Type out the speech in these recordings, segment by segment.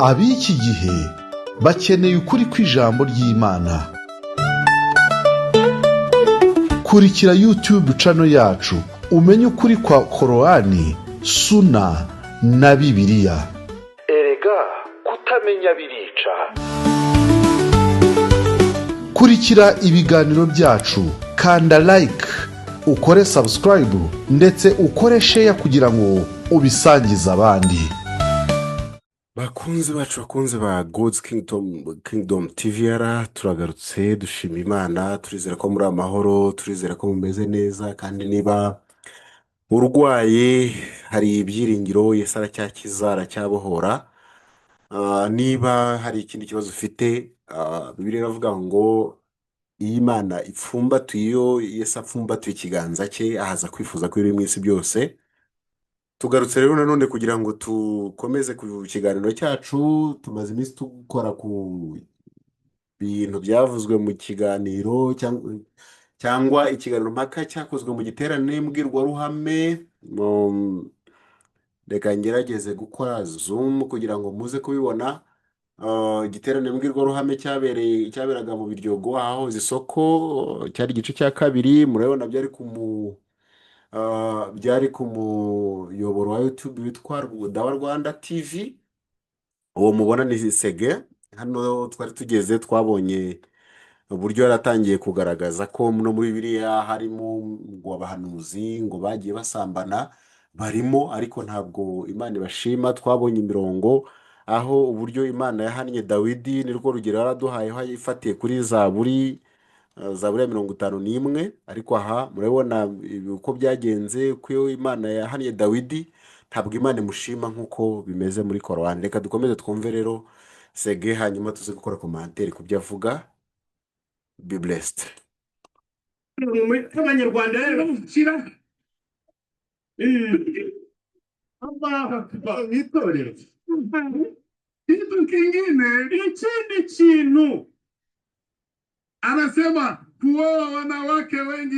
Ab'iki gihe bakeneye ukuri kw'ijambo ry'Imana. Kurikira YouTube channel yacu umenye ukuri kwa Korowani, Suna na Bibiliya. Erega kutamenya birica. Kurikira ibiganiro byacu, kanda like, ukore subscribe ndetse ukore share kugira ngo ubisangize abandi. Bakunzi bacu, bakunzi ba God's Kingdom TVR, turagarutse, dushima Imana. Turizera ko muri amahoro, turizera ko mumeze neza, kandi niba urwaye hari ibyiringiro, Yesu aracyakiza, aracyabohora. Niba hari ikindi kibazo ufite, Bibiliya iravuga ngo iyo Imana ipfumbatuye, iyo Yesu apfumbatuye ikiganza cye, ahaza kwifuza ko ibiri mu isi byose. Tugarutse rero nanone kugira ngo dukomeze ku kiganiro cyacu. Tumaze iminsi dukora ku bintu byavuzwe mu kiganiro cyangwa ikiganiro mpaka cyakozwe mu giterane mbwirwaruhame. Reka ngerageze gukora zoom kugira ngo muze kubibona. Igiterane mbwirwaruhame cyaberaga mu Biryogo ahahoze isoko, cyari igice cya kabiri. Murabibona byari ku muyoboro wa YouTube witwa Dawa Rwanda TV. Uwo mubona ni Sege. Hano twari tugeze, twabonye uburyo yaratangiye kugaragaza ko no muri Bibiliya harimo ngo abahanuzi ngo bagiye basambana barimo, ariko ntabwo Imana ibashima. Twabonye imirongo aho uburyo Imana yahannye Dawidi, nirwo rugero yaraduhayeho ifatiye kuri Zaburi ya 51. Ariko aha murabona uko byagenze, ko iyo Imana yahannye Dawidi ntabwo Imana imushima nk'uko bimeze muri Korowani. Reka dukomeze twumve rero Sege, hanyuma tuze gukora commentaire ku byo avuga. Be blessed. Abanyarwanda rero shyira Allahu itorero. Kitu kingine, Ikindi kintu, anasema kuoa wanawake wengi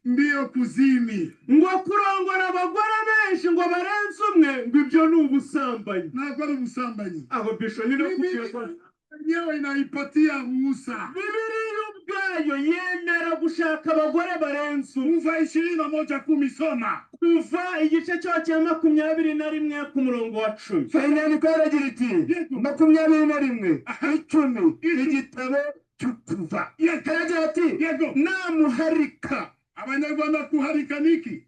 ndio kuzini. Ngo kurongora abagore benshi ngo barenze umwe, ngo ibyo ni ubusambanyi. Ntabwo ari ubusambanyi. Aho bisho nyine Bibiliya kubwira yenyewe inaipatia ruhusa. Bibiliya ubwayo yemera gushaka abagore barenze umwe. Kuva 21:10, soma. Kuva igice cyaho cya 21 ku murongo wa 10. Inyandiko yaragira iti Yego. 21:10, igitabo cy'Ukuva. Yego. Karagira ati Yego. Namuharika. Abanyarwanda, kuharika niki?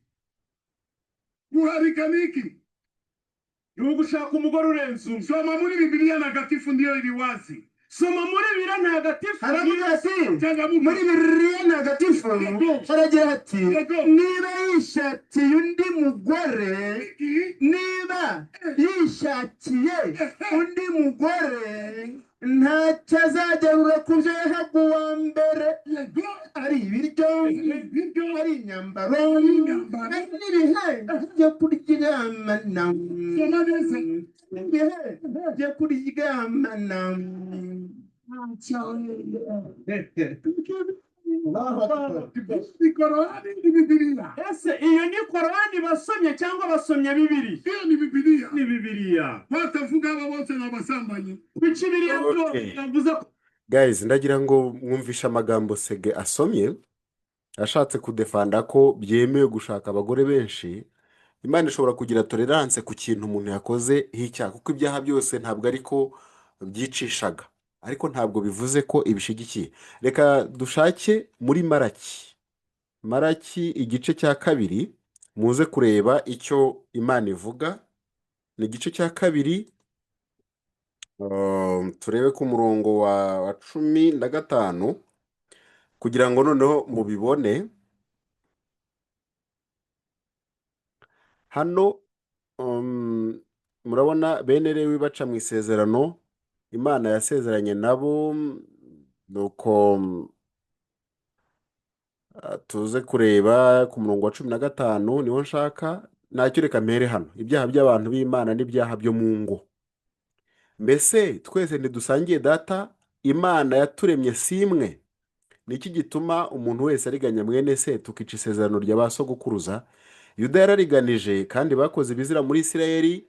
Kuharika niki? Ni ugushaka umugore urenze umwe. Soma muri Bibiliya Ntagatifu, ndiyo iri wazi. Soma muri Bibiliya Ntagatifu. Haravuga ati Changamuka. Muri Bibiliya Ntagatifu Yego. haragira ati Yego. niba yishakiye undi mugore, Iki? niba yishakiye undi mugore, ntacyo azagarura ku byo yahaga uwa mbere, Yego. ari ibiryo, Ibiryo. ari imyambaro, Imyambaro. ari n'ibihe byo kuryamana. Soma neza. Ibihe byo kuryamana. Allahu Akbar. Ni Korani, ni Bibiliya. Ese iyo ni Korani basomye cyangwa basomye Bibiliya? Hiyo ni Bibiliya. Ni Bibiliya. Batavuga aba bose ni abasambanyi. Kuki Bibiliya Okay. yavuze ko Guys, ndagira ngo mwumvishe amagambo Sege asomye, ashatse kudefanda ko byemewe gushaka abagore benshi. Imana ishobora kugira tolerance ku kintu umuntu yakoze icyaha, kuko ibyaha byose ntabwo ariko byicishaga, ariko ntabwo bivuze ko ibishigikiye. Reka dushake muri Maraki, Maraki igice cya 2, muze kureba icyo Imana ivuga. Ni igice cya 2, turebe ku murongo wa 15 kugira ngo noneho mubibone. Hano murabona bene Lewi baca mu isezerano Imana yasezeranye nabo. Nuko tuze kureba ku murongo wa 15, niho nshaka. Ntacyo, reka mpere hano. Ibyaha by'abantu b'Imana n'ibyaha byo mu ngo. Mbese twese ntidusangiye data? Imana yaturemye si imwe? Ni iki gituma umuntu wese ariganya mwene se, tukica isezerano rya ba sogokuruza? Yuda yarariganije, kandi bakoze ibizira muri Isirayeli.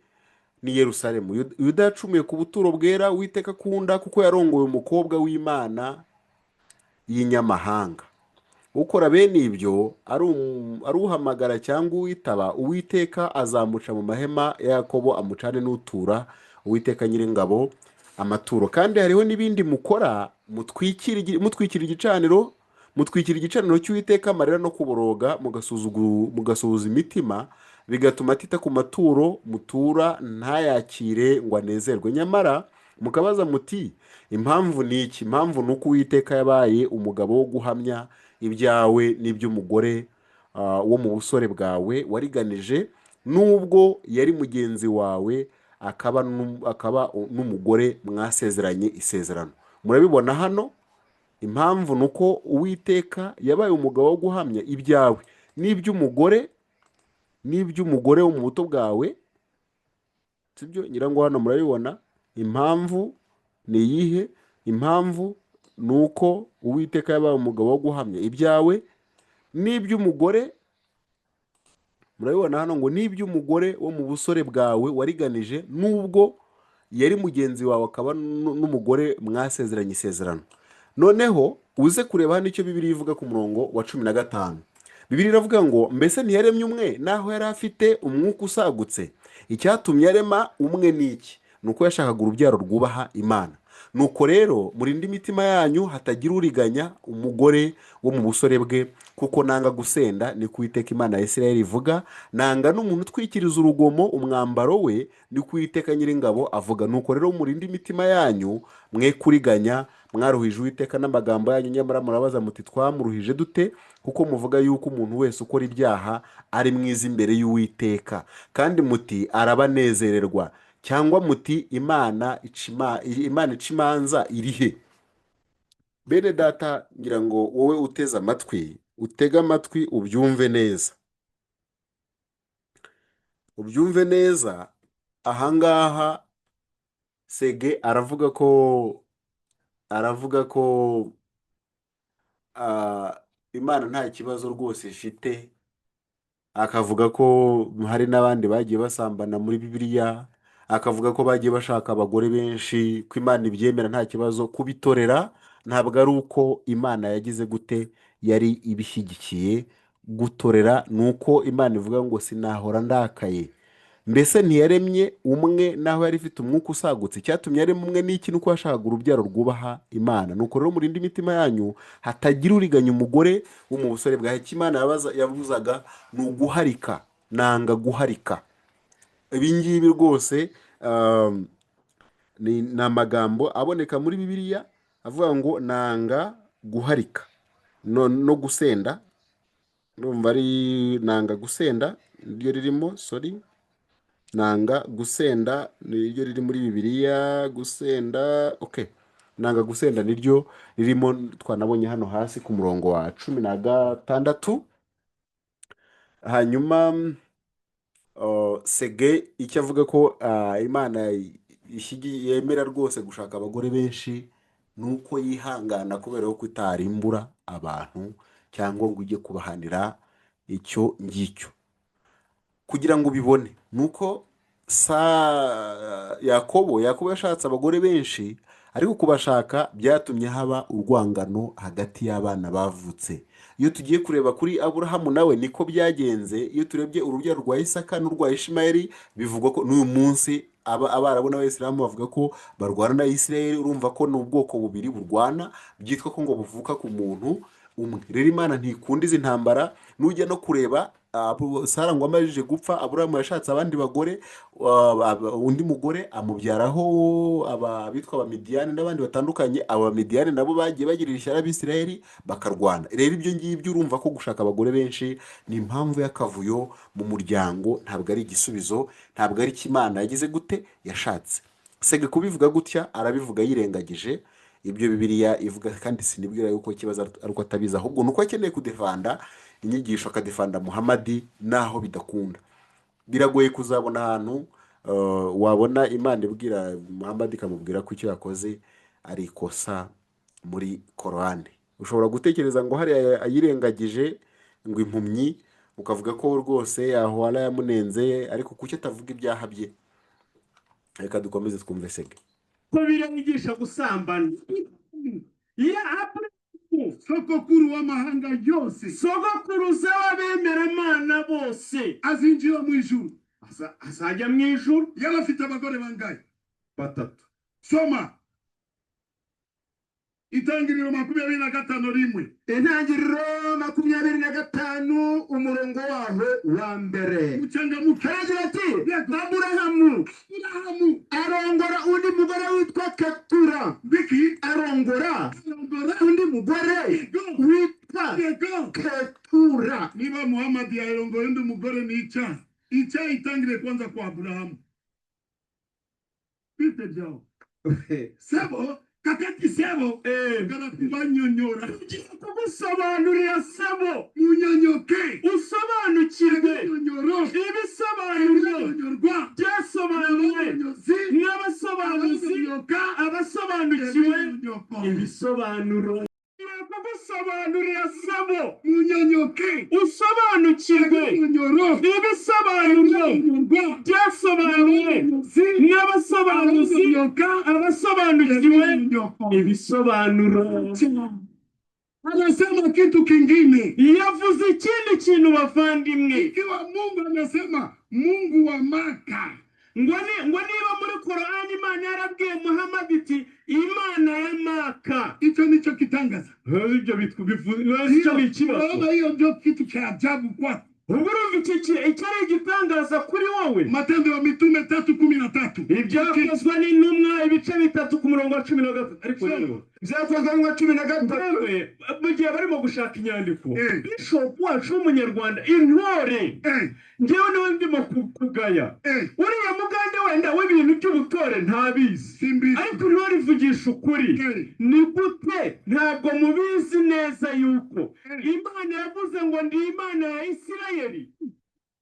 n'i Yerusalemu. Yuda yacumuye ku buturo bwera Uwiteka akunda, kuko yarongoye umukobwa w'Imana y'inyamahanga. Ukora bene ibyo ari uhamagara cyangwa uwitaba Uwiteka, azamuca mu mahema ya Yakobo, amucane n'utura Uwiteka Nyiringabo amaturo. Kandi hariho n'ibindi mukora, mutwikira igicaniro cy'Uwiteka amarira no kuboroga, mugasuhuza imitima, bigatuma atita ku maturo mutura, ntayakire ngo anezerwe. Nyamara mukabaza muti: "Impamvu ni iki?" Impamvu ni uko Uwiteka yabaye umugabo wo guhamya ibyawe n'iby'umugore wo mu busore bwawe wariganije, nubwo yari mugenzi wawe, akaba n'umugore mwasezeranye isezerano. Murabibona hano, impamvu ni uko Uwiteka yabaye umugabo wo guhamya ibyawe n'iby'umugore wo mu buto bwawe, sibyo? Ngira ngo hano murabibona. Impamvu ni iyihe? Impamvu ni uko Uwiteka yabaye umugabo wo guhamya ibyawe n'iby'umugore. Murabibona hano ngo n'iby'umugore wo mu busore bwawe wariganije, nubwo yari mugenzi wawe, akaba n'umugore mwasezeranye isezerano. Noneho uze kureba hano icyo Bibiliya ivuga ku murongo wa 15. Bibiliya iravuga ngo: "Mbese ntiyaremye umwe naho yari afite umwuka usagutse? Icyatumye arema umwe ni iki? Ni uko yashakaga urubyaro rwubaha Imana. Nuko rero murinde imitima yanyu, hatagira uriganya umugore wo mu busore bwe, kuko nanga gusenda, ni ko Uwiteka Imana ya Isirayeli ivuga. Nanga n'umuntu utwikiriza urugomo umwambaro we, ni ko Uwiteka Nyiringabo avuga. Nuko rero murinde imitima yanyu, mwe kuriganya. Mwaruhije Uwiteka n'amagambo yanyu. Nyamara murabaza muti: 'Twamuruhije dute?' Kuko muvuga yuko umuntu wese ukora ibyaha ari mwiza imbere y'Uwiteka, kandi muti: 'Arabanezererwa,' cyangwa muti: 'Imana ica imanza iri he?'" Bene data, ngira ngo wowe uteze amatwi, utege amatwi ubyumve neza, ubyumve neza. Ahangaha Sege aravuga ko Imana nta kibazo rwose ifite, akavuga ko hari n'abandi bagiye basambana muri Bibiliya, akavuga ko bagiye bashaka abagore benshi, ko Imana ibyemera nta kibazo. Kubitorera ntabwo ari uko Imana yagize gute, yari ibishyigikiye. Gutorera ni uko Imana ivuga ngo: "Sinahora ndakaye." Mbese ntiyaremye umwe naho yari ifite umwuka usagutse? Icyatumye arema umwe ni iki? Ni uko yashakaga urubyaro rwubaha Imana. Nuko rero murinde imitima yanyu, hatagira uriganya umugore wo mu busore bwawe. Icyo Imana yabuzaga ni uguharika. Nanga guharika. Ibi ngibi rwose ni amagambo aboneka muri Bibiliya avuga ngo nanga guharika no gusenda. Ndumva ari nanga gusenda niryo ririmo, sorry, nanga gusenda niryo riri muri Bibiliya. Gusenda, okay, nanga gusenda niryo ririmo, twanabonye hano hasi ku murongo wa 16. Hanyuma Sege icyo avuga ko Imana yemera rwose gushaka abagore benshi, ni uko yihangana kubera ko itarimbura abantu cyangwa ngo ujye kubahanira icyo ngicyo. Kugira ngo ubibone ni uko sa Yakobo yashatse abagore benshi, ariko kubashaka byatumye haba urwangano hagati y'abana bavutse. Iyo tugiye kureba kuri Aburahamu, nawe niko byagenze. Iyo turebye urubyaro rwa Isaka n'urwa Ishimayeli, bivugwa ko n'uyu munsi Abarabu n'Abayisilamu bavuga ko barwana na Isirayeli. Urumva ko ni ubwoko bubiri burwana, byitwa ko ngo buvuka ku muntu umwe. Rero Imana ntikunda izi ntambara. Nujya no kureba Sara ngo amajije gupfa, Aburahamu yashatse abandi bagore, undi mugore amubyaraho abitwa Abamidiyani n'abandi batandukanye. Aba Bamidiyani nabo bagiye bagirira ishyari Abisirayeli, bakarwana. Rero ibyo ngibyo urumva ko gushaka abagore benshi ni impamvu y'akavuyo mu muryango, ntabwo ari igisubizo, ntabwo ari icyo Imana yagize gute, yashatse. Sege kubivuga gutya, arabivuga yirengagije ibyo Bibiliya ivuga, kandi sinibwira yuko ikibazo ari uko atabizi, ahubwo ni uko akeneye kudefanda inyigisho, akadefanda Muhamadi naho bidakunda. Biragoye kuzabona ahantu wabona Imana ibwira Muhamadi, ikamubwira ko icyo yakoze ari ikosa muri Korani. Ushobora gutekereza ngo hariya ayirengagije ngo impumyi, ukavuga ko rwose yahora yamunenze, ariko kuki atavuga ibyaha bye? Reka dukomeze twumve Sege. Ko birigisha gusambana ya Aburahamu, Sogokuru w'amahanga yose, sogokuruza w'abemeramana bose, azinjira mu ijuru. Azajya mu ijuru. Yari afite abagore bangahe? Batatu. Soma Itangiriro 25:1. Intangiriro 25, umurongo waho wa mbere. Muchangamuke. Haragira ati: Yego. Aburahamu Aburahamu arongora undi mugore witwa Ketura. Biki? Arongora Arongora undi mugore witwa Ketura. Niba Muhammad yarongoye undi mugore ni icyaha. Icyaha itangire kwanza kwa Aburahamu. Bite byawo sebo kakati sebo gara kubanyonyora. Kugusobanurira, sebo. Munyonyoke. Usobanukirwe. Ibinyonyoro. Ibisobanuro Ibinyonyorwa. byasobanuwe Abanyonyozi. n'abasobanuzi. Abanyonyoka. Abasobanukiwe Ibinyonyoko. ibisobanuro. Kugusobanurira, sebo. Munyonyoke. Usobanukirwe. Ibinyonyoro. Ibisobanuro Ibinyonyorwa. byasobanuwe Abanyonyozi. n'abasobanuzi. Abanyonyoka. Abasobanukiwe Ibinyonyoko. ibisobanuro. Anasema kitu kingine. Yavuze ikindi kintu, bavandimwe. Ikiwa Mungu anasema Mungu wa Maka, Ngo niba muri Korani Imana yarabwiye Muhammad iti Imana ya Maka, hicho nicho kitangaza. Ibyo icyo ni ikibazo. Unaona, hiyo ndio kitu cha ajabu kwako. Ubwo urumva iki ari igitangaza kuri wowe. Matendo ya Mitume 3:13. Ibyakozwe n'Intumwa, ibice 3, ku murongo wa 13. Ariko rero Byakozwe mu 13. Yewe, mu gihe barimo gushaka inyandiko, bishop wacu w'umunyarwanda, intore, njyewe niwe ndimo kugaya. Uriya mugande wenda w'ibintu by'ubutore ntabizi, Simbizi. ariko intore ivugisha ukuri. Ni gute ntabwo mubizi neza yuko Imana yavuze ngo ndi Imana ya Isirayeli?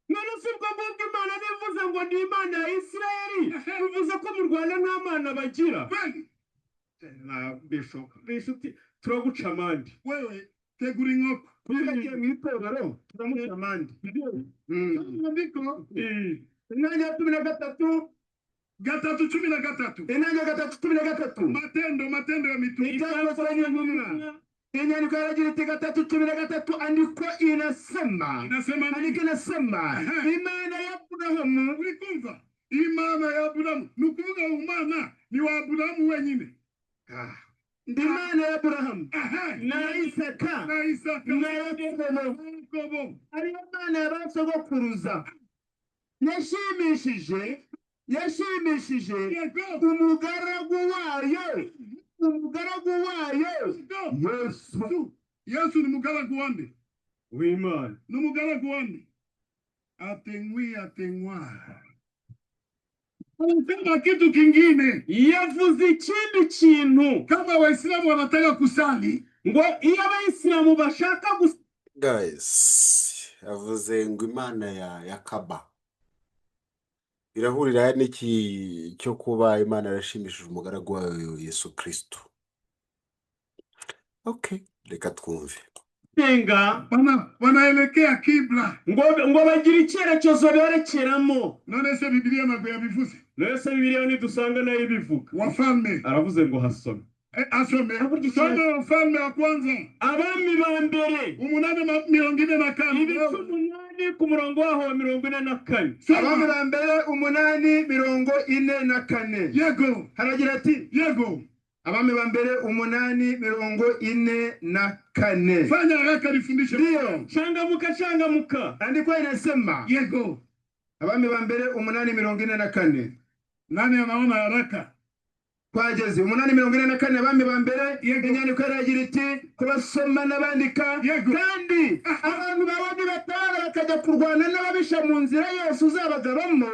None si ubwo ngubwo Imana nivuze ngo ndi Imana ya Isirayeli, bivuze ko mu Rwanda nta mana bagira? Kweli. Na bishop, inshuti, turaguca amande. Wewe tegura inkoko. Tugagiye mu itorero turamuca amande. Andiko Intangiriro ya 13. 3:13. Intangiriro 3:13. Matendo ya Mitume. Ibyakozwe n'Intumwa, inyandiko yaragira iti 3:13, andiko inasema, Inasema nini? andiko inasema Imana ya Aburahamu. Uri kumva? Imana ya Aburahamu. Ni ukuvuga umana ni wa Aburahamu wenyine. Ndi Imana ya Aburahamu na Isaka Na Isaka. na Yakobo, Yakobo. ariyo Mana ya ba sogokuruza, yashimishije umugaragu wayo Yesu. Yesu ni mugaragu wande? W'Imana. Ni umugaragu wande? Atengwi atengwa. Anasema kitu kingine. Yavuze ikindi kintu. Kama Waislamu wanataka kusali, Ngo iyo abayisilamu bashaka gusa Guys, avuze ngo Imana ya Kaba irahurira n'iki cyo kuba Imana yarashimishije umugaragu wayo Yesu Kristo? Okay, reka twumve. Senga, wanaelekea kibla. Ngo bagire icyerekezo berekeramo. None se Biblia ntabwo yabivuze? Mbese Bibiliya ntidusanga nayo ibivuga? Wafalme. Aravuze ngo hasome. Asome. Burya Soma Wafalme wa kwanza Abami ba mbere 8 44. ibice 8, ku murongo waho wa 44. Abami Soma. ba mbere 8:44. Yego. Haragira ati: Yego. Abami ba mbere 8:44. Fanya haraka nifundishe. Ndiyo. Changamuka, changamuka. Andiko inasema: Yego. Abami ba mbere 8:44. Nani anaona haraka? Twageze 8:44, Abami ba mbere. Yego. Inyandiko iragira iti, kubasoma n'abandika: Yego. Kandi abantu bawe nibatara bakajya kurwana n'ababisha mu nzira yose uzabagabamo,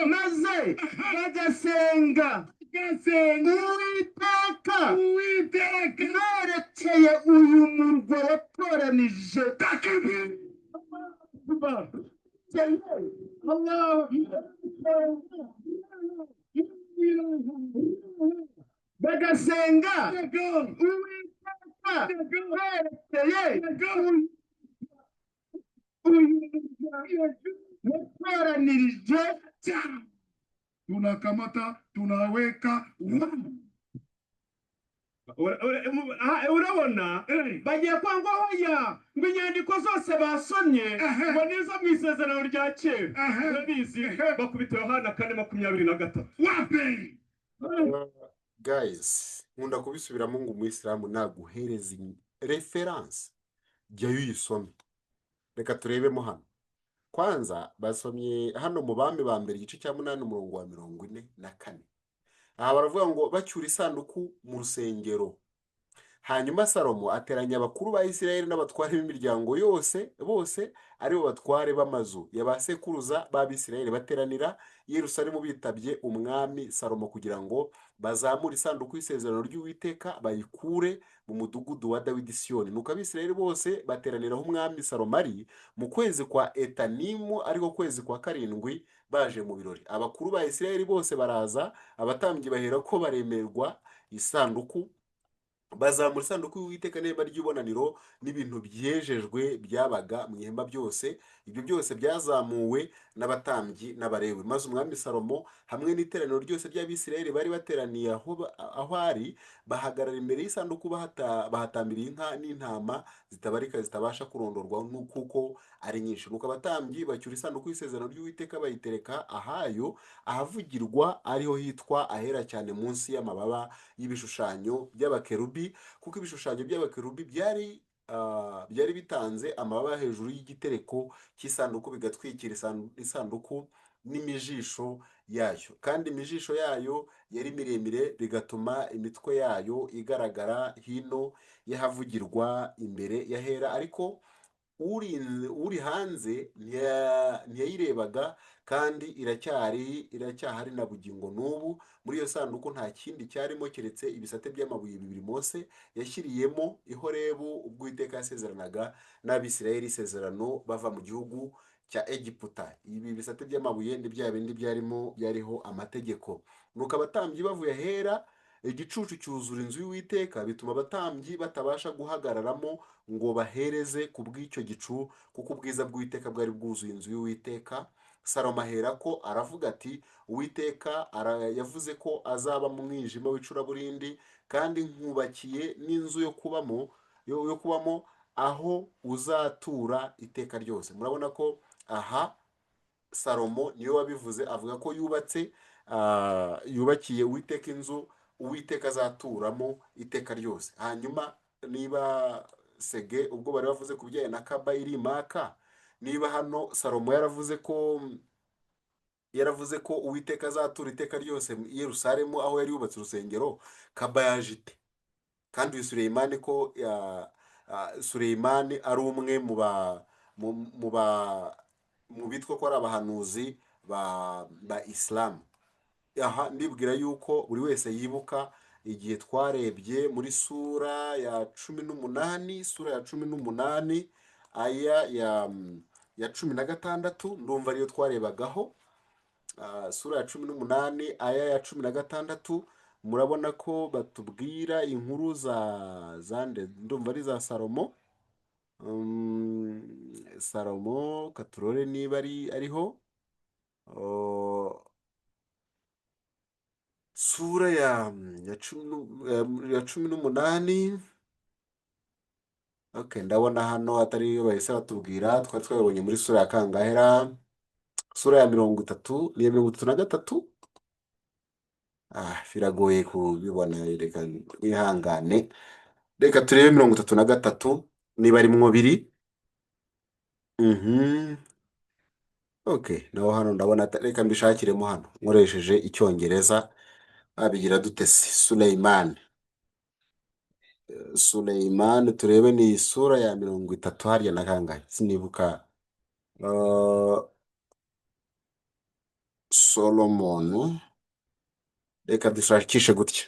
maze bagasenga Gasenga. Uwiteka Uwiteka berekeye uyu murwa watoranije. Takbir. Allah. Bagasenga Uwiteka berekeye uyu murwa watoranirije. Tunakamata, tunaweka wapi? Urabona bagiye kwangwa, hoya, ngo inyandiko zose basomye ngo nizo mu Isezerano rya Kera. Urabizi, bakubita Yohana 4:23. Wapi? Guys, nkunda kubisubiramo ngo umuyisilamu naguhereza reference, jyayo uyisome. Reka turebemo hano kwanza. Basomye hano mu Bami ba Mbere, igice cya 8, umurongo wa 44. Aha baravuga ngo bacyura isanduku mu rusengero, hanyuma Salomo ateranya abakuru ba Isirayeli n'abatware b'imiryango yose bose, aribo batware b'amazu ya ba sekuruza b'Abisirayeli, bateranira i Yerusalemu bitabye umwami Salomo kugira ngo bazamure isanduku y'isezerano ry'Uwiteka, bayikure mu mudugudu wa Dawidi Siyoni. Nuko Abisirayeli bose bateranira aho umwami Salomo ari mu kwezi kwa Etanimu, ariko kwezi kwa karindwi, baje mu birori. Abakuru ba Isirayeli bose baraza, abatambyi bahera ko baremerwa isanduku, bazamura isanduku y'Uwiteka n'ihema ry'ibonaniro n'ibintu byejejwe byabaga mu ihema byose. Ibyo byose byazamuwe n'abatambyi n'Abalewi. Maze umwami Salomo hamwe n'iteraniro ryose ry'Abisirayeli bari bateraniye aho ari, bahagarara imbere y'isanduku, bahatambira inka n'intama zitabarika, zitabasha kurondorwa kuko ari nyinshi. Nuko abatambyi bacyura isanduku y'isezerano ry'Uwiteka, bayitereka ahayo ahavugirwa, ariho hitwa Ahera Cyane, munsi y'amababa y'ibishushanyo by'abakerubi, kuko ibishushanyo by'abakerubi byari bitanze amababa hejuru y'igitereko cy'isanduku, bigatwikira isanduku n'imijisho yayo, kandi imijisho yayo yari miremire, bigatuma imitwe yayo igaragara hino y'ahavugirwa imbere y'Ahera, ariko uri hanze ntiyayirebaga. Kandi iracyahari na bugingo n'ubu. Muri iyo sanduku nta kindi cyarimo keretse ibisate by'amabuye bibiri Mose yashyiriyemo i Horebu ubwo Uwiteka yasezeranaga n'Abisirayeli isezerano bava mu gihugu cya Egiputa. Ibi bisate by'amabuye ni bya bindi byarimo byariho amategeko. Nuko abatambyi bavuye Ahera, igicucu cyuzura inzu y'Uwiteka, bituma abatambyi batabasha guhagararamo ngo bahereze ku bw'icyo gicu, kuko ubwiza bw'Uwiteka bwari bwuzuye inzu y'Uwiteka. Salomo aherako aravuga ati: "Uwiteka yavuze ko azaba mu mwijima w'icuraburindi, kandi nkubakiye n'inzu yo kubamo aho uzatura iteka ryose." Murabona ko aha Salomo niwe wabivuze, avuga ko yubakiye Uwiteka inzu Uwiteka azaturamo iteka ryose. Hanyuma niba Sege ubwo bari bavuze ku bijyanye na Kaba iri i Maka, niba hano Salomo yaravuze ko Uwiteka azatura iteka ryose i Yerusalemu aho yari yubatse urusengero, Kaba yaje ite? Kandi uyu Suleyimani ko Suleyimani ari umwe mu ba mu mu ba mu bitwa ko ari abahanuzi ba Isilamu. Aha ndibwira yuko buri wese yibuka igihe twarebye muri sura ya 18, sura ya 18, aya ya 16, ndumva ariyo twarebagaho. Sura ya 18, aya ya 16, murabona ko batubwira inkuru za zande? Ndumva ari za Salomo. Salomo katurore niba ari ariho. Oh, sura ya 18. Okay, ndabona hano atari yo bahise batubwira. Twari twabibonye muri sura ya kangahera? Sura ya 30, ni iya 33. Biragoye kubibona, reka wihangane. Reka turebe 33 niba ari mwo biri. Okay, naho hano ndabona reka mbishakiremo hano nkoresheje Icyongereza. Babigira dute se? Suleyman, Suleyman, turebe ni isura ya 30 harya na kangahe? Sinibuka. Solomon, reka dushakishe gutya.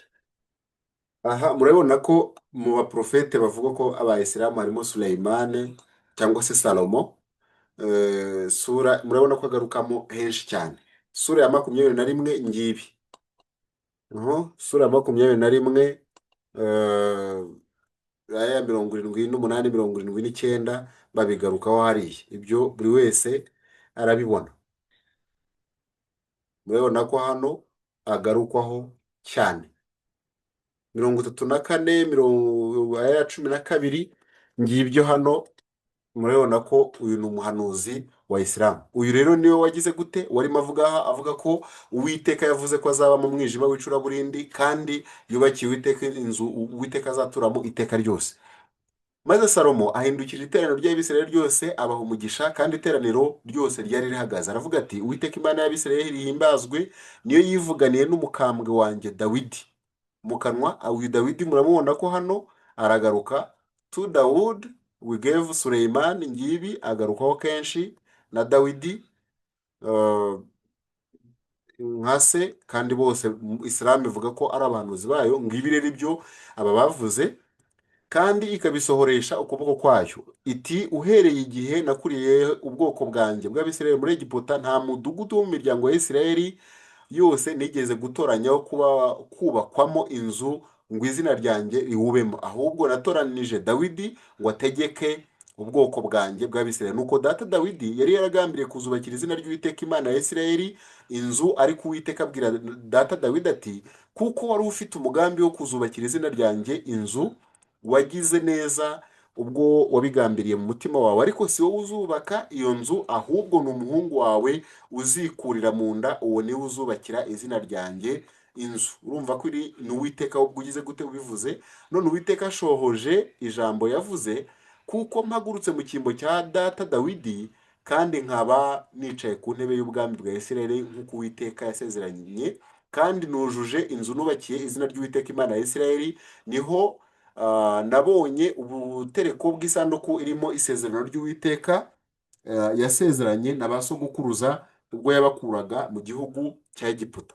Aha murabona ko mu baprofete bavuga ko Abayisilamu harimo Suleyman cyangwa se Salomo. Sura murabona ko agarukamo henshi cyane, sura ya 21 ngibi. Sura ya 21, aya 78, 79, babigarukaho hariya. Ibyo buri wese arabibona. Murabibona ko hano agarukwaho cyane. 34, mirongo aya 12, ngibyo hano. Murabibona ko uyu ni umuhanuzi wa Isilamu. Uyu rero niwe wagize gute? Warimo avuga aha, avuga ko Uwiteka yavuze ko azaba mu mwijima w'icuraburindi, kandi yubakiye Uwiteka inzu Uwiteka azaturamo iteka ryose. Maze Salomo ahindukira iteraniro ry'Abisirayeli ryose, abaha umugisha, kandi iteraniro ryose ryari rihagaze. Aravuga ati: "Uwiteka Imana y'Abisirayeli ihimbazwe, niyo yivuganiye n'umukambwe wanjye Dawidi mu kanwa." Uyu Dawidi muramubona ko hano aragaruka. "To Dawud we gave Suleiman." Ngibi agarukaho kenshi na Dawidi nka se, kandi bose Isilamu ivuga ko ari abahanuzi bayo. Ngibi rero ibyo aba bavuze, kandi ikabisohoresha ukuboko kwayo, iti: "Uhereye igihe nakuriye ubwoko bwanjye bw'Abisirayeli muri Egiputa, nta mudugudu wo mu miryango ya Isirayeli yose nigeze gutoranyaho kuba kubakwamo inzu ngo izina ryanjye riwubemo, ahubwo natoranije Dawidi ngo ategeke ubwoko bwanjye bw'Abisirayeli. Nuko data Dawidi yari yaragambiriye kuzubakira izina ry'Uwiteka Imana ya Isirayeli inzu, ariko Uwiteka abwira data Dawidi ati: 'Kuko wari ufite umugambi wo kuzubakira izina ryanjye inzu, wagize neza ubwo wabigambiriye mu mutima wawe, ariko si wowe uzubaka iyo nzu, ahubwo ni umuhungu wawe uzikurira mu nda, uwo niwe uzubakira izina ryanjye inzu.'" Urumva ko iri ni Uwiteka ubwo ugize gute ubivuze. "None Uwiteka ashohoje ijambo yavuze, kuko mpagurutse mu cyimbo cya data Dawidi, kandi nkaba nicaye ku ntebe y'ubwami bwa Isirayeli nk'uko Uwiteka yasezeranye, kandi nujuje inzu nubakiye izina ry'Uwiteka Imana ya Isirayeli. Niho nabonye ubutereko bw'isanduku irimo isezerano ry'Uwiteka yasezeranye na ba sogokuruza ubwo yabakuraga mu gihugu cya Egiputa."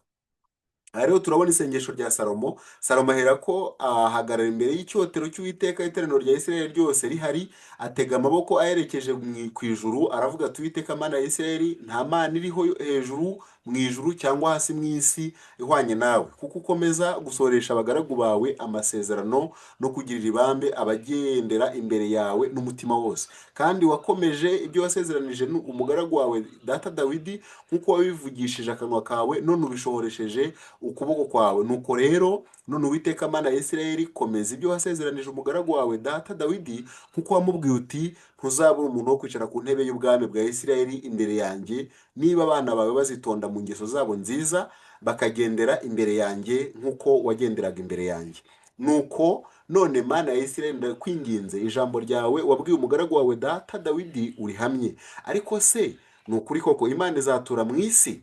Aha rero turabona isengesho rya Salomo. Salomo ahera ko ahagarara imbere y'icyotero cy'Uwiteka, iteraniro rya Isirayeli ryose rihari, atega amaboko ayerekeje ku ijuru, aravuga ati: "Uwiteka Mana ya Isirayeli, nta mana iriho hejuru mu ijuru cyangwa hasi mu isi ihwanye nawe, kuko ukomeza gusohoresha abagaragu bawe amasezerano no kugirira ibambe abagendera imbere yawe n'umutima wose. Kandi wakomeje ibyo wasezeranije umugaragu wawe data Dawidi, nk'uko wabivugishije akanwa kawe, none ubishohoresheje ukuboko kwawe. Nuko rero none, Uwiteka Mana ya Isirayeli, komeza ibyo wasezeranije umugaragu wawe data Dawidi, nk'uko wamubwiye uti: 'Ntuzabura umuntu wo kwicara ku ntebe y'ubwami bwa Isirayeli imbere yanjye, niba abana bawe bazitonda mu ngeso zabo nziza, bakagendera imbere yanjye nk'uko wagenderaga imbere yanjye.' Nuko none, Mana ya Isirayeli, ndakwinginze, ijambo ryawe wabwiye umugaragu wawe data Dawidi urihamye. Ariko se ni ukuri koko Imana izatura mu isi?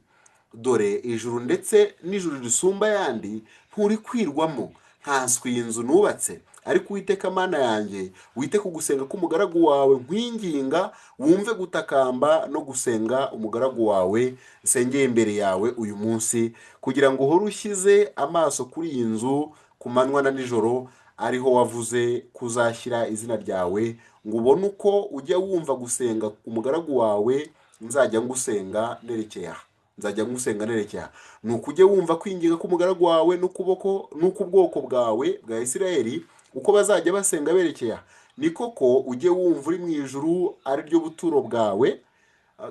Dore ijuru ndetse n'ijuru risumba ayandi nturikwirwamo, nkanswe iyi nzu nubatse. Ariko Uwiteka Mana yanjye, wite ku gusenga k'umugaragu wawe nkwinginga, wumve gutakamba no gusenga umugaragu wawe nsengeye imbere yawe uyu munsi, kugira ngo uhore ushyize amaso kuri iyi nzu ku manywa na nijoro, ariho wavuze kuzashyira izina ryawe, ngo ubone uko ujya wumva gusenga umugaragu wawe nzajya ngusenga nerekeye aha, nzajya ngusenga nerekeye aha. Ni uko ujye wumva kwinginga k'umugaragu wawe n'ukuboko n'uk'ubwoko bwawe bwa Isirayeli, uko bazajya basenga berekeye aha. Ni koko ujye wumva uri mu ijuru, ari ryo buturo bwawe,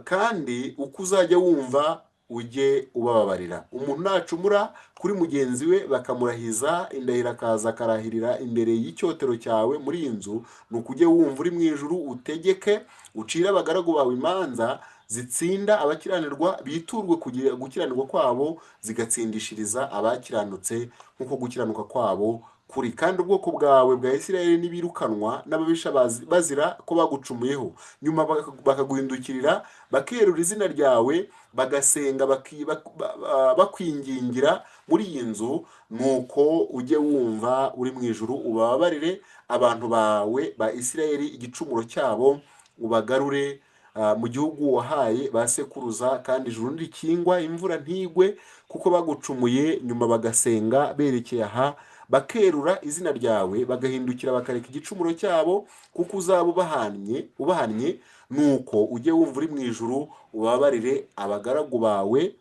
kandi uko uzajya wumva ujye ubababarira. Umuntu nacumura kuri mugenzi we, bakamurahiza indahiro, akaza akarahirira imbere y'icyotero cyawe muri iyi nzu, ni uko ujye wumva uri mu ijuru, utegeke, ucire abagaragu bawe imanza zitsinda abakiranirwa, biturwe kugira gukiranirwa kwabo, zigatsindishiriza abakiranutse nk'uko gukiranuka kwabo kuri. Kandi ubwoko bwawe bwa Isirayeli nibirukanwa n'ababisha bazira ko bagucumuyeho, nyuma bakaguhindukirira, bakerura izina ryawe, bagasenga bakwingingira muri iyi nzu, nuko ujye wumva uri mu ijuru, ubababarire abantu bawe ba Isirayeli igicumuro cyabo, ubagarure mu gihugu wahaye ba sekuruza. Kandi ijuru nirikingwa, imvura ntigwe kuko bagucumuye, nyuma bagasenga berekeye aha, bakerura izina ryawe, bagahindukira bakareka igicumuro cyabo, kuko uzaba ubahannye, nuko ujye wumva uri mu ijuru, ubabarire abagaragu bawe,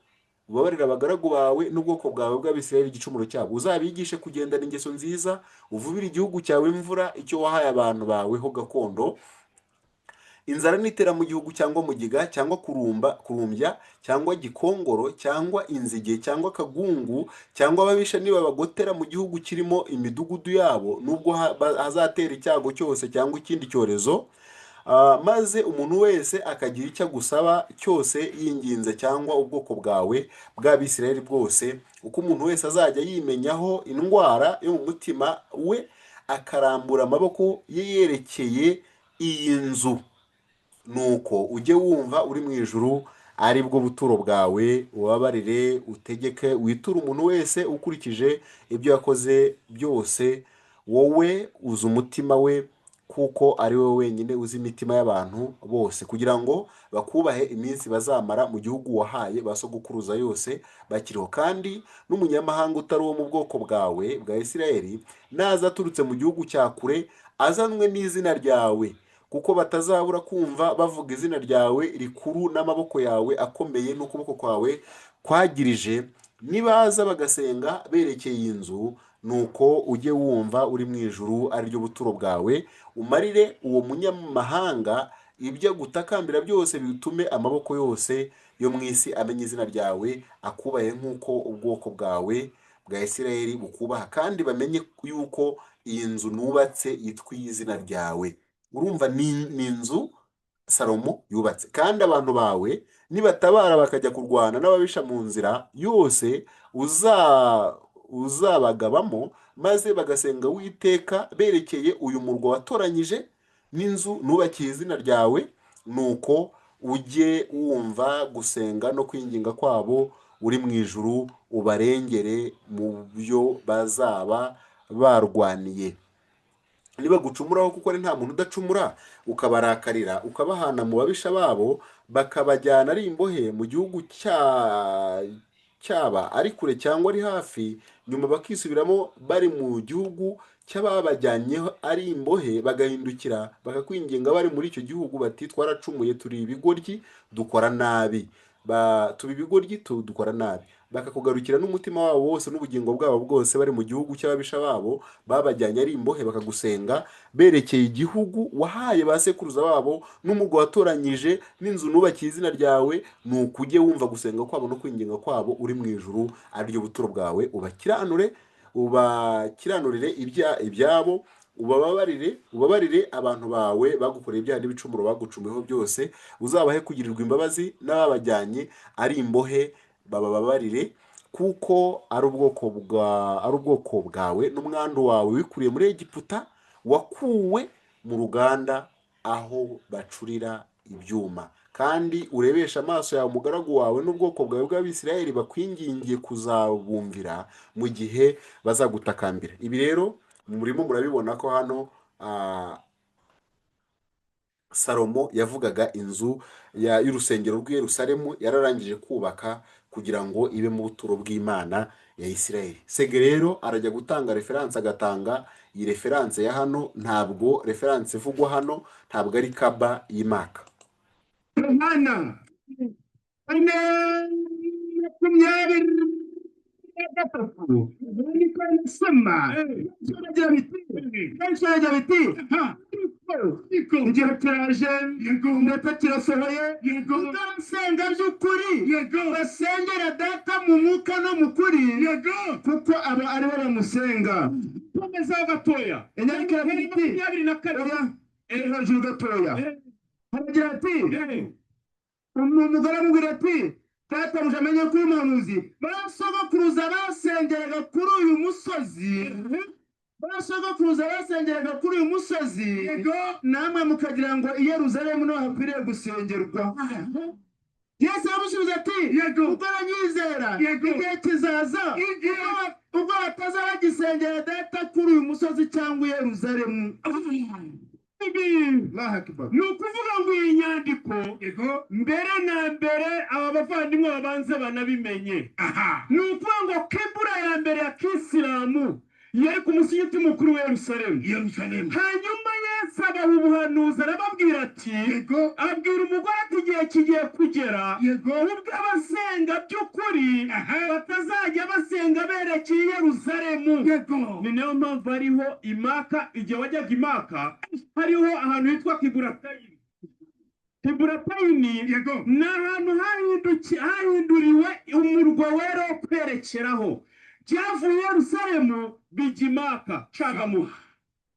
ubabarire abagaragu bawe n'ubwoko bwawe bw'Abisirayeli igicumuro cyabo. Uzabigishe kugendana ingeso nziza, uvubire igihugu cyawe imvura, icyo wahaye abantu bawe ho gakondo. Inzara nitera mu gihugu cyangwa mugiga cyangwa kurumba kurumbya cyangwa gikongoro cyangwa inzige cyangwa akagungu cyangwa ababisha nibabagotera mu gihugu kirimo imidugudu yabo, nubwo hazatera icyago cyose cyangwa ikindi cyorezo, maze umuntu wese akagira icyo agusaba cyose yinginze, cyangwa ubwoko bwawe bw'Abisirayeli bwose, uko umuntu wese azajya yimenyaho indwara yo mu mutima we, akarambura amaboko ye yerekeye iyi nzu, nuko ujye wumva uri mu ijuru, ari bwo buturo bwawe, ubabarire, utegeke, witure umuntu wese ukurikije ibyo yakoze byose. Wowe uzi umutima we, kuko ari wowe wenyine uzi imitima y'abantu bose, kugira ngo bakubahe iminsi bazamara mu gihugu wahaye ba sogokuruza yose bakiriho. Kandi n'umunyamahanga utari uwo mu bwoko bwawe bwa Isirayeli naza aturutse mu gihugu cya kure azanwe n'izina ryawe, kuko batazabura kumva bavuga izina ryawe rikuru n'amaboko yawe akomeye n'ukuboko kwawe kwagirije, nibaza bagasenga berekeye iyi nzu, nuko ujye wumva uri mu ijuru, ari ryo buturo bwawe, umarire uwo munyamahanga ibyo agutakambira byose, bitume amaboko yose yo mu isi amenya izina ryawe, akubahe nk'uko ubwoko bwawe bwa Isirayeli bukubaha, kandi bamenye yuko iyi nzu nubatse yitwa iy'izina ryawe. Urumva ni inzu Salomo yubatse. Kandi abantu bawe nibatabara bakajya kurwana n'ababisha mu nzira yose uzabagabamo, maze bagasenga Uwiteka berekeye uyu murwa watoranyije n'inzu nubakiye izina ryawe, nuko ujye wumva gusenga no kwinginga kwabo uri mu ijuru, ubarengere mu byo bazaba barwaniye. Niba gucumuraho, kuko ari nta muntu udacumura, ukabarakarira, ukabahana mu babisha babo, bakabajyana ari imbohe mu gihugu cyaba ari kure cyangwa ari hafi, nyuma bakisubiramo bari mu gihugu cy'ababajyanyeho ari imbohe, bagahindukira bakakwinginga bari muri icyo gihugu bati: 'Twaracumuye, turi ibigoryi, dukora nabi, tuba ibigoryi, dukora nabi,' bakakugarukira n'umutima wabo wose n'ubugingo bwabo bwose bari mu gihugu cy'ababisha babo babajyanye ari imbohe, bakagusenga berekeye igihugu wahaye ba sekuruza babo n'umurwa watoranyije n'inzu nubakiye izina ryawe, nuko ujye wumva gusenga kwabo no kwinginga kwabo uri mu ijuru, ari ryo buturo bwawe, ubakiranure, ubakiranurire ibyabo, ubababarire, ubabarire abantu bawe bagukoreye ibyaha n'ibicumuro bagucumuyeho byose. Uzabahe kugirirwa imbabazi, n'ababajyanye ari imbohe babababarire, kuko ari ubwoko bwawe n'umwandu wawe wikuriye muri Egiputa, wakuwe mu ruganda aho bacurira ibyuma. Kandi urebeshe amaso yawe umugaragu wawe n'ubwoko bwawe bw'Abisirayeli bakwingingiye kuzabumvira mu gihe bazagutakambira." Ibi rero murimo murabibona ko hano Salomo yavugaga inzu y'urusengero rw'i Yerusalemu yararangije kubaka kugira ngo ibe mu buturo bw'Imana ya Isirayeli. Sege rero arajya gutanga référence, agatanga iyi référence ya hano. Ntabwo référence ivugwa hano, ntabwo ari Kaba y'Imaka. Yohana 4:23, niko nasoma, biragira biti: Ariko "Igihe kiraje, ndetse kirasohoye, uzasenga by'ukuri basengera Data mu mwuka no mu kuri, kuko aba aribo bamusenga." Komeza gatoya. Inyandiko iragira iti 22. Oya, iri hejuru gatoya. Haragira ati: Umugore amubwira ati: "Databuja, amenye ko uri umuhanuzi. Ba sogokuruza basengeraga kuri uyu musozi, ba sogokuruza basengeraga kuri uyu musozi, namwe mukagira ngo i Yeruzalemu niho hakwiriye gusengerwa." Yesu aramusubiza ati: "Ubwo aranyizera, igihe kizaza ubwo batazaba bagisengera Data kuri uyu musozi cyangwa i Yeruzalemu." Allahu Akbar. Ni ukuvuga ngo iyi nyandiko, mbere na mbere aba bavandimwe babanze banabimenye, ni ukuvuga ngo kibura ya mbere ya kisilamu yari ku musigiti mukuru wa Yerusalemu. Yerusalemu. Hanyuma Yesu abaha ubuhanuzi, arababwira ati, abwira umugore ati: "Igihe kigiye kugera ubwo abasenga by'ukuri batazajya basenga berekeye i Yerusalemu." Ni nayo mpamvu hariho Imaka. Igihe wajyaga Imaka, hariho ahantu hitwa Kiburatayini. Kiburatayini ni ahantu hahinduriwe umurwa wera wo kwerekeraho. Byavuye Yerusalemu bijya i Maka. Cagamuha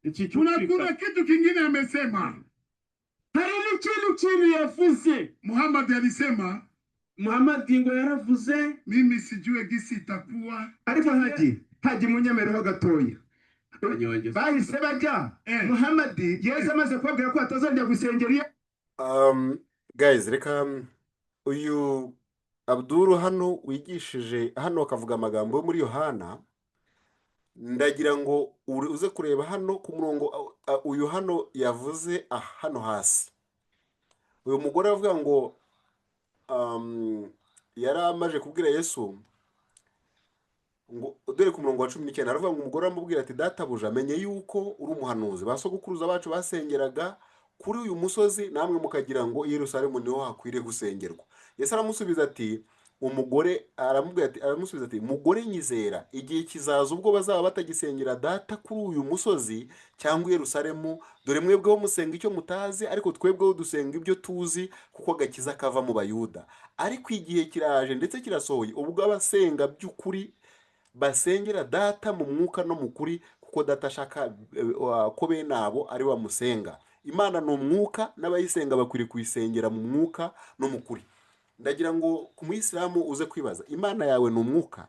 iki. Kuna kitu kingine amesema. Hari n'ikindi kintu yavuze. Muhammad alisema, Muhamadi ngo yaravuze, mimi sijue gisi itakuwa. Ariko Haji, munyemereho gatoya. Bahise bajya Muhamadi, Yesu amaze kubabwira ko batazongera gusengera iyo Guys, reka uyu Abduru hano wigishije hano akavuga amagambo yo muri Yohana, ndagira ngo uze kureba hano ku murongo uyu hano yavuze, hano hasi. Uyu mugore avuga ngo yari amaze kubwira Yesu ngo dore ku murongo wa 19 aravuga ngo umugore aramubwira ati: "Databuja, menye yuko uri umuhanuzi. Ba sogokuruza bacu basengeraga kuri uyu musozi, namwe mukagira ngo i Yerusalemu niho hakwiriye gusengerwa." Yesu aramusubiza ati, umugore aramubwira ati, aramusubiza ati: "Mugore, nyizera, igihe kizaza ubwo bazaba batagisengera Data kuri uyu musozi cyangwa i Yerusalemu. Dore mwebweho musenga icyo mutazi, ariko twebweho dusenga ibyo tuzi, kuko agakiza kava mu Bayuda. Ariko igihe kiraje, ndetse kirasohoye, ubwo abasenga by'ukuri basengera Data mu mwuka no mu kuri, kuko Data ashaka ko bene abo ari we bamusenga. Imana ni umwuka, n'abayisenga bakwiriye kuyisengera mu mwuka no mu kuri." Ndagira ngo ku muyisilamu uze kwibaza: Imana yawe ni umwuka?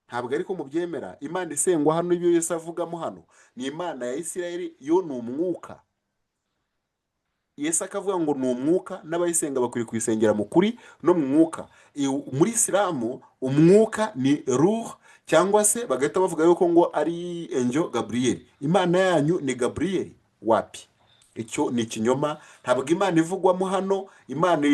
Ntabwo ariko mubyemera. Imana isengwa hano, ibyo Yesu avugamo hano, ni Imana ya Isirayeli, yo ni umwuka. Yesu akavuga ngo ni umwuka, n'abayisenga bakwiriye kuyisengera mu kuri no mu mwuka. Muri Isilamu umwuka ni ruh, cyangwa se bagahita bavuga yuko ngo ari ange Gabriel. Imana yanyu ni Gabriel? Wapi, icyo ni ikinyoma. Ntabwo Imana ivugwamo hano, Imana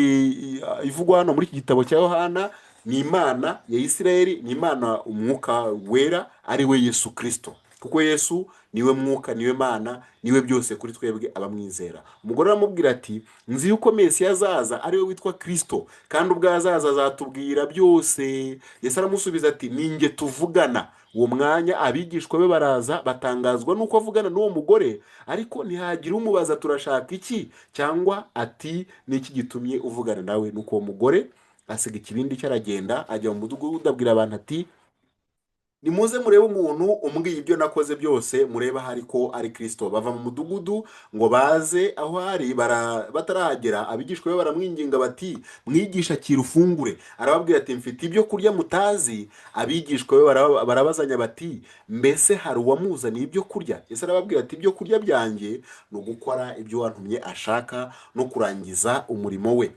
ivugwa hano muri iki gitabo cya Yohana ni Imana ya Isirayeli, ni Imana umwuka wera, ari we Yesu Kirisito, kuko Yesu niwe mwuka, niwe Mana, niwe byose kuri twebwe abamwizera. Umugore aramubwira ati: "Nzi yuko Mesiya azaza, ari we witwa Kirisito, kandi ubwo azaza azatubwira byose." Yesu aramusubiza ati: "Ni njye tuvugana." Uwo mwanya abigishwa be baraza, batangazwa n'uko avugana n'uwo mugore, ariko ntihagira umubaza: "Turashaka iki?" cyangwa ati: "Ni iki gitumye uvugana nawe?" Nuko uwo mugore asiga ikibindi cye, aragenda, ajya mu mudugudu, abwira abantu ati: "Nimuze murebe umuntu umbwiye ibyo nakoze byose, murebe ahari ko ari Kirisito." Bava mu mudugudu ngo baze aho ari, batarahagera abigishwa be baramwinginga bati: "Mwigisha, akira ufungure." Arababwira ati: "Mfite ibyo kurya mutazi." Abigishwa be barabazanya bati: "Mbese hari uwamuzaniye ibyo kurya?" Yesu arababwira ati: "Ibyo kurya byanjye ni ugukora ibyo wantumye ashaka no kurangiza umurimo we.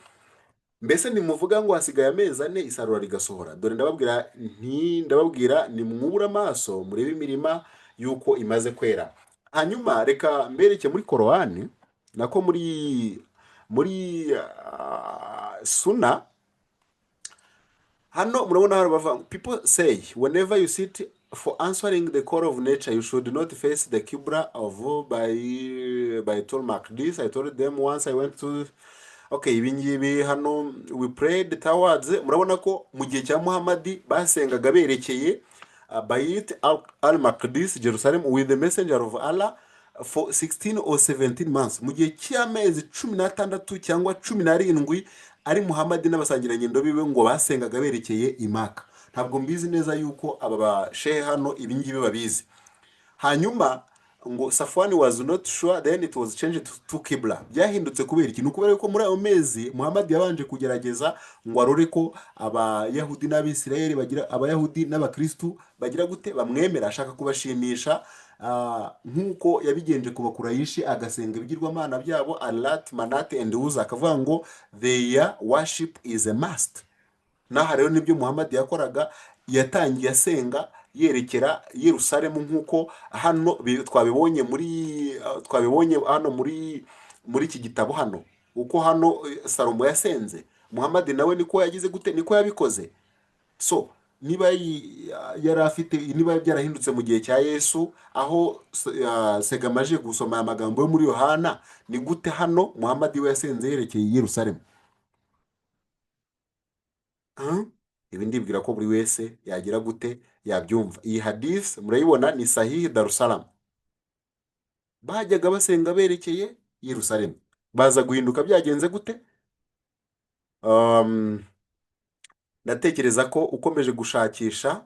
Mbese ntimuvuga ngo hasigaye amezi 4 isarura rigasohora? Dore ndababwira nti ndababwira nimwubure amaso murebe imirima y'uko imaze kwera." Hanyuma reka mbereke muri Korowani, nako muri Suna. Hano murabona hano bavuga: "People say whenever you sit for answering the call of nature, you should not face the Qibla of Baitul Maqdis. I told them once I went to." Okay, ibi ngibi hano, "We prayed towards." Murabona ko mu gihe cya Muhammadi basengaga berekeye Bayit al Maqdis, Jerusalem, with the messenger of Allah for 16 or 17 months, mu gihe cy'amezi 16 cyangwa 17, ari Muhammadi n'abasangirangendo biwe ngo basengaga berekeye i Maka. Ntabwo mbizi neza yuko aba bashehe hano ibi ngibi babizi. Hanyuma ngo Safwani was not sure, then it was changed to Qibla. Byahindutse kubera iki? Ni ukubera yuko muri ayo mezi Muhammad yabanje kugerageza ngo arore ko Abayahudi n'Abisirayeli bagira, Abayahudi n'Abakristu bagira gute, bamwemera, ashaka kubashimisha, nk'uko yabigenje ku Bakurayishi, agasenga ibigirwamana byabo Alat, Manat and Uza, akavuga ngo their worship is a must. N'aha rero nibyo Muhammad yakoraga, yatangiye asenga yerekera Yerusalemu, nk'uko hano twabibonye hano muri iki gitabo hano, uko hano Salomo yasenze, Muhammad nawe niko yagize gute, niko yabikoze. So niba yari afite, niba byarahindutse mu gihe cya Yesu, aho Segamaje gusoma aya magambo yo muri Yohana, ni gute hano Muhammad we yasenze yerekeye i Yerusalemu? Huh? Ibi ndibwira ko buri wese yagira gute, yabyumva. Iyi hadith murayibona ni Sahihi Darussalam. Bajyaga basenga berekeye Yerusalemu. Baza guhinduka byagenze gute? Ndatekereza ko ukomeje gushakisha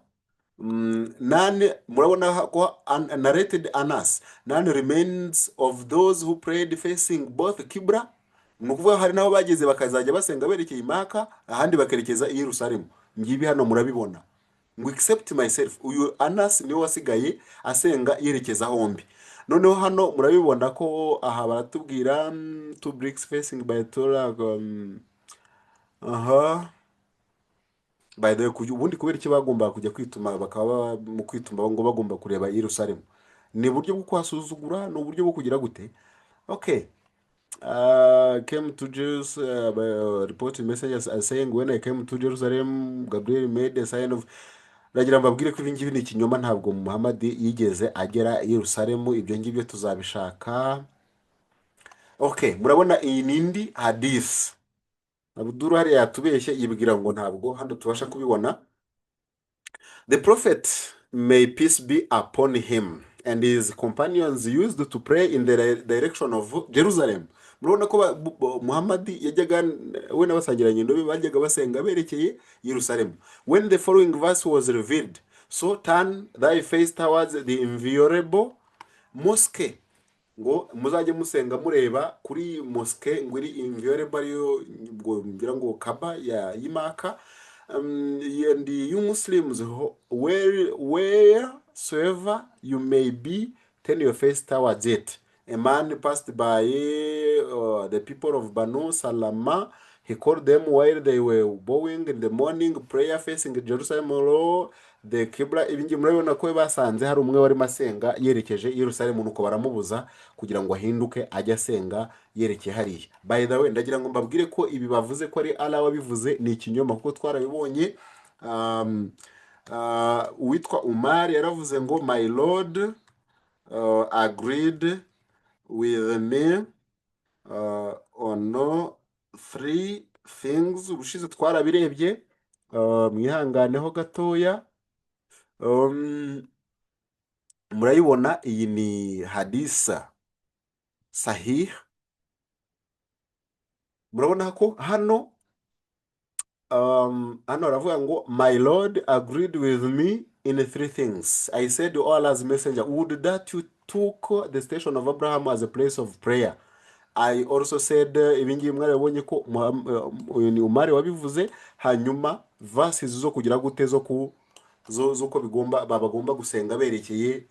none murabona ko narrated Anas, none remains of those who prayed facing both Kibra. Ni ukuvuga hari n'aho bageze bakazajya basenga berekeye i Maka, ahandi bakerekeza i Yerusalemu. Ngibi hano murabibona ngo "except myself". Uyu Anas niwe wasigaye asenga yerekeza hombi. Noneho hano murabibona ko aha baratubwira two bricks facing by Torah. Aha by the way, ubundi kubera iki bagombaga kujya kwituma, bakaba mu kwituma ngo bagomba kureba i Yerusalemu? Ni uburyo bwo kuhasuzugura? Ni uburyo bwo kugira gute? Okay. Came to Jews by reported messengers as saying, "When I came to Jerusalem, Gabriel made a sign of." Ndagira mbabwire ko ibi ngibi ni ikinyoma. Ntabwo Muhammad yigeze agera i Yerusalemu. Ibyo ngibyo tuzabishaka. Okay, murabona iyi ni indi hadith. Abdul hariya yatubeshye, yibwira ngo ntabwo hano tubasha kubibona. The Prophet, may peace be upon him, and his companions used to pray in the direction of Jerusalem. Murabona ko Muhammad yajyaga, we n'abasangirangendo be bajyaga basenga berekeye Yerusalemu. When the following verse was revealed, "So turn thy face towards the inviolable mosque", ngo muzajye musenga mureba kuri mosque ngo iri inviolable, ariyo ngo ngira ngo Kaba ya y'Imaka. And you Muslims, wheresoever you may be, turn your face towards it. A man passed by the people of Banu Salama. He called them while they were bowing in the morning prayer facing Jerusalem or the Qibla. Ibi ngibi murabibona ko basanze hari umwe warimo asenga yerekeje i Yerusalemu, nuko baramubuza kugira ngo ahinduke ajye asenga yerekeye hariya. By the way, ndagira ngo mbabwire ko ibi bavuze ko ari Allah wabivuze ni ikinyoma, kuko twarabibonye. Uwitwa Umar yaravuze ngo "My Lord agreed with me on three things." Ubushize twarabirebye, mwihanganeho gatoya. Murayibona, iyi ni hadisa sahih. Murabona ko hano hano baravuga ngo "My Lord agreed with me in three things. I said, 'O Allah's messenger, would that you took the station of Abraham as a place of prayer.' I also said." Ibi ngibi mwarabonye ko uyu ni Umari wabivuze. Hanyuma verses zo kugira gute, zo ku zo z'uko bigomba bagomba gusenga berekeye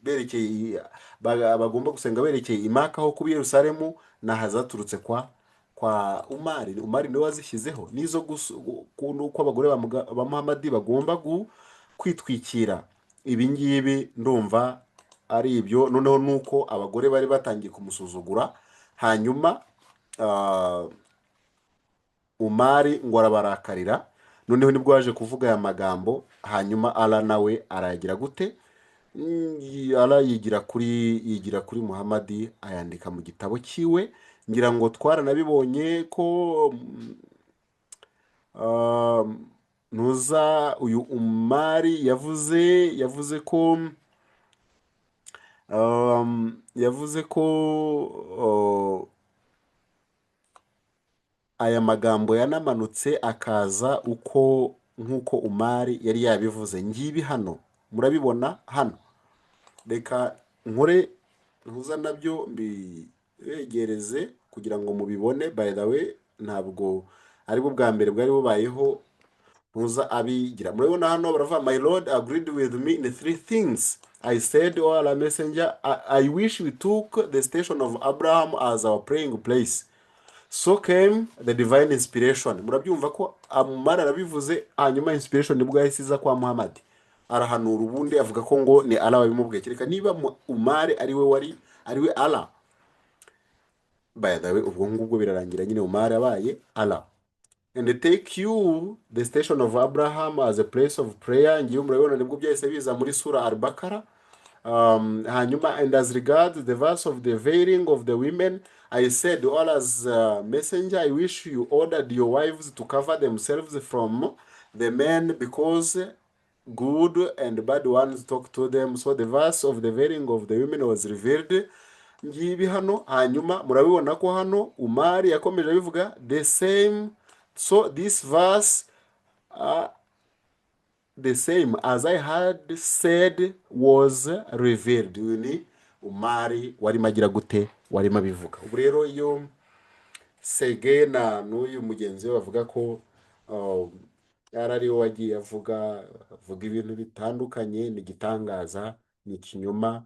berekeye bagomba gusenga berekeye Imaka ho kuba Yerusalemu, naha zaturutse kwa Umari. Umari niwe wazishyizeho, n'izo uko abagore ba Muhamadi bagomba kwitwikira. Ibi ngibi ndumva ari ibyo. Noneho nuko abagore bari batangiye kumusuzugura, hanyuma Umari ngo arabarakarira. Noneho nibwo yaje kuvuga aya magambo. Hanyuma Allah nawe arayagira gute? Allah yigira kuri Muhamadi, ayandika mu gitabo cyiwe. Ngira ngo twaranabibonye ko ntuza uyu Umari yavuze ko aya magambo yanamanutse akaza uko nk'uko Umari yari yabivuze. Ngibi hano murabibona hano. Reka nkore ntuza nabyo mbibegereze kugira ngo mubibone. By the way, ntabwo aribwo bwa mbere bwari bubayeho ntuza abigira. Murabibona hano baravuga, "My Lord agreed with me in three things. I said, 'O Allah messenger, I wish we took the station of Abraham as our praying place.' So came the divine inspiration." Murabyumva ko Umar arabivuze, hanyuma inspiration nibwo yahise iza kwa Muhammad, arahanura. Ubundi avuga ko ngo ni Allah wabimubwiye. Kereka niba Umar ari we wari ari we Allah. By the way, ubwo ngubwo birarangira nyine Umar abaye Allah. "And take you the station of Abraham as a place of prayer." Ngiye murabibona, nibwo byahise biza muri Sura Al-Bakara. Hanyuma, "And as regards the verse of the veiling of the women, I said, 'O Allah's messenger, I wish you ordered your wives to cover themselves from the men, because good and bad ones talk to them.' So the verse of the veiling of the women was revealed." Ngibi hano. Hanyuma murabibona ko hano Umari yakomeje abivuga the same. So this verse, the same as I had said was revealed. Uyu ni Umari warimo agira gute? Warimo abivuga. Ubu rero iyo Sege na n'uyu mugenzi we bavuga ko yari ari we wagiye avuga ibintu bitandukanye, ni igitangaza, ni ikinyoma,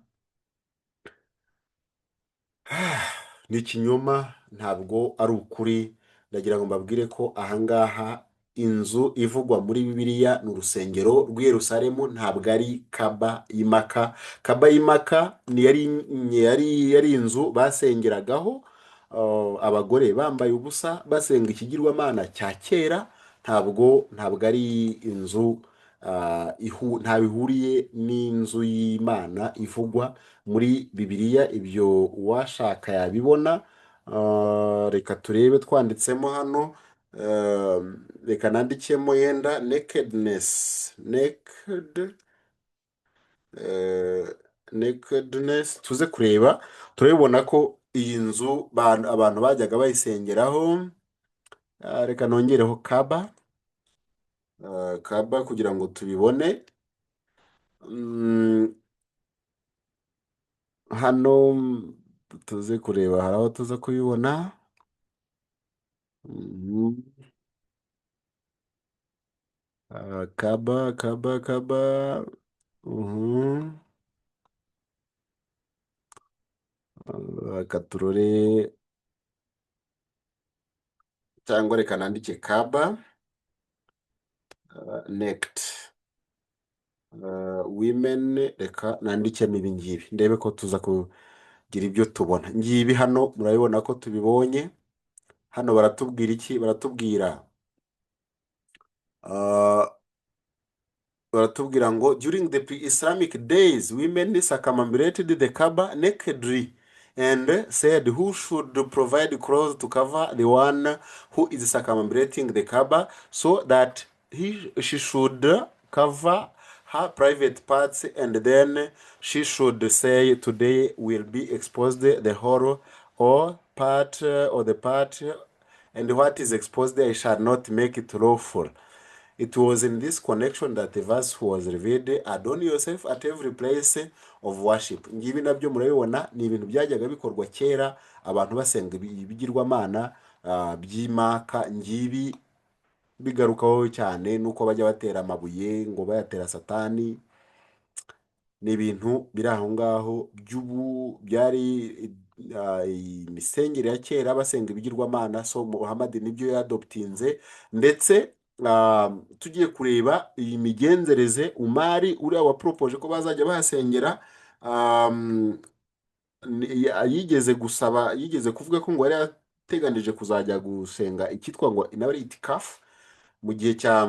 ni ikinyoma, ntabwo ari ukuri. Ndagira ngo mbabwire ko ahangaha inzu ivugwa muri Bibiliya ni urusengero rw'i Yerusalemu, ntabwo ari Kaba y'Imaka. Kaba y'Imaka ni yari inzu basengeragaho, abagore bambaye ubusa basenga ikigirwamana cya kera. Ntabwo ari inzu, ntaho ihuriye n'inzu y'Imana ivugwa muri Bibiliya. Ibyo uwashaka yabibona. Reka turebe twanditsemo hano, reka nandikemo yenda nakedness, naked, nakedness, tuze kureba, turabibona ko iyi nzu abantu bajyaga bayisengeraho. Reka nongereho Kaba, Kaba kugira ngo tubibone. Hano tuze kureba, hari aho tuza kubibona. Kaba, Kaba, Kaba. Reka turore, cyangwa reka nandike Kaba naked women. Reka nandikemo ibi ngibi ndebe ko tuza kugira ibyo tubona. Ngibi hano, murabibona ko tubibonye hano. Baratubwira iki? Baratubwira ngo during the pre-Islamic days, women circumambulated the Kaaba nakedly and said, "Who should provide clothes to cover the one who is circumambulating the Kaaba so that he she should cover her private parts, and then she should say, 'Today will be exposed the whole or part or the part, and what is exposed I shall not make it lawful.' It was in this connection that the verse was revealed, 'Adorn yourself at every place of worship.'" Ngibi nabyo murabibona, ni ibintu byajyaga bikorwa kera abantu basenga ibigirwamana by'Imaka. Ngibi bigarukaho cyane nuko bajya batera amabuye ngo bayatera Satani. Ni ibintu biri aho ngaho by'ubu, byari imisengere ya kera basenga ibigirwamana. So Muhammad nibyo yadoptinze. Ndetse tugiye kureba iyi migenzereze, Umari uriya waporopoje ko bazajya bahasengera, yigeze gusaba, yigeze kuvuga ko ngo yari yateganije kuzajya gusenga icyitwa ngo nawe ari itikafu mu gihe cya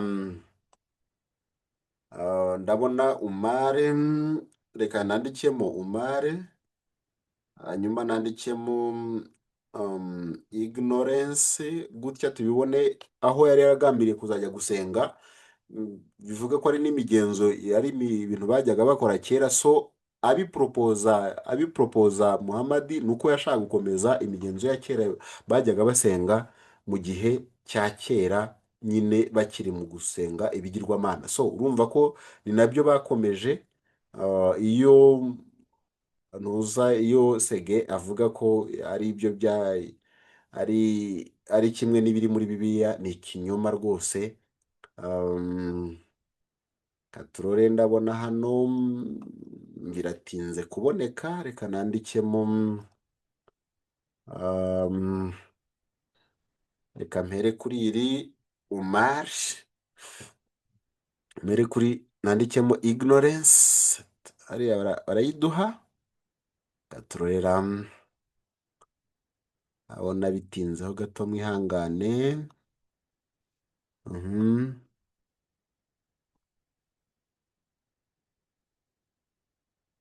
ndabona Umare, reka nandikemo Umare, hanyuma nandikemo ignorance gutya, tubibone aho yari yaragambiriye kuzajya gusenga. Bivuga ko ari n'imigenzo, yari ibintu bajyaga bakora kera. So abiporopoza Muhamadi ni uko yashaka gukomeza imigenzo ya kera bajyaga basenga mu gihe cya kera nyine bakiri mu gusenga ibigirwamana. So urumva ko ni nabyo bakomeje. Iyo ntuza, iyo Sege avuga ko ari ibyo bya ari kimwe n'ibiri muri Bibiliya, ni ikinyoma rwose. Katurore, ndabona hano biratinze kuboneka. Reka nandikemo, reka mpere kuri iri Umar, mpere kuri nandikemo ignorance, hariya barayiduha. Katurorera, abona bitinzeho gato, mwihangane.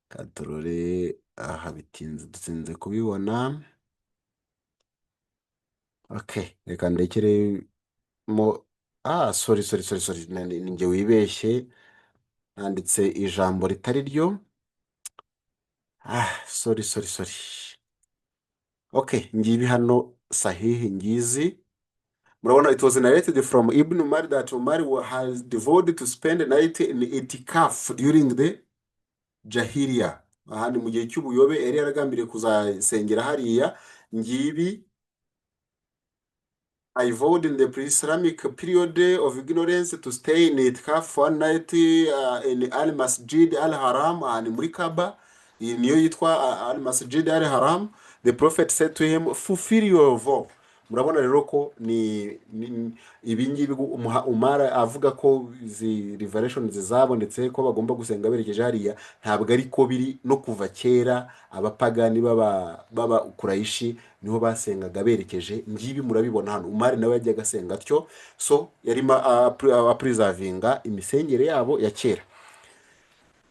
Katurore aha, bitinze, dutinze kubibona. Okay, reka ndekeremo. Sorry, sorry, sorry, sorry, ni njye wibeshye, nanditse ijambo ritari ryo. Sorry, sorry, sorry. Okay, ngibi hano Sahihi ngizi. Murabona, it was narrated from Ibn Umar that Umar has devoted to spend the night in itikaf during the Jahiliya. Aha ni mu gihe cy'ubuyobe, yari yaragambiriye kuzasengera hariya. Ngibi: I vowed in the pre-Islamic period of ignorance to stay in itikaf one night in Al Masjid Al Haram. Aha ni muri Kaaba, iyi niyo yitwa Al Masjid Al Haram. The Prophet said to him, "Fulfill your vow." Murabona rero ko ni ibi ngibi Umar avuga ko izi revelations zabonetse ko bagomba gusenga berekeje hariya, ntabwo ari ko biri. No kuva kera abapagani baba Kurayishi niho basengaga berekeje. Ngibi murabibona hano, Umar nawe yajyaga asenga atyo. So yarimo apreservinga imisengere yabo ya kera.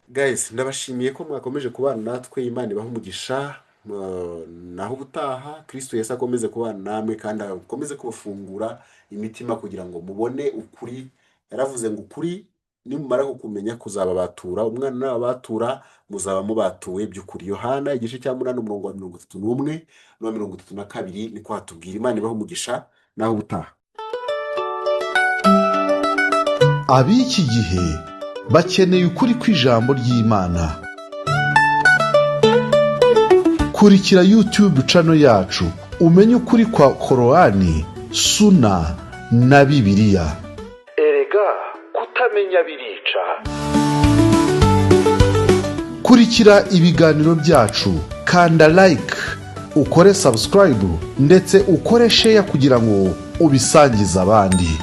Guys, ndabashimiye ko mwakomeje kubana natwe. Imana ibahe umugisha. Naho ubutaha, Kristo Yesu akomeze kubana namwe kandi akomeze kubafungura imitima kugira ngo mubone ukuri. Yaravuze ngo ukuri nimumara kukumenya kuzababatura, umwana nababatura muzaba mubatuwe by'ukuri. Yohana igice cya 8, umurongo wa 31 n'uwa 32, niko hatubwira. Imana ibahe umugisha, naho ubutaha. Ab'iki gihe bakeneye ukuri kw'ijambo ry'Imana. Kurikira YouTube channel yacu umenye ukuri kwa Korowani, Suna na Bibiliya. Erega kutamenya birica. Kurikira ibiganiro byacu, kanda like, ukore subscribe ndetse ukore share kugira ngo ubisangize abandi.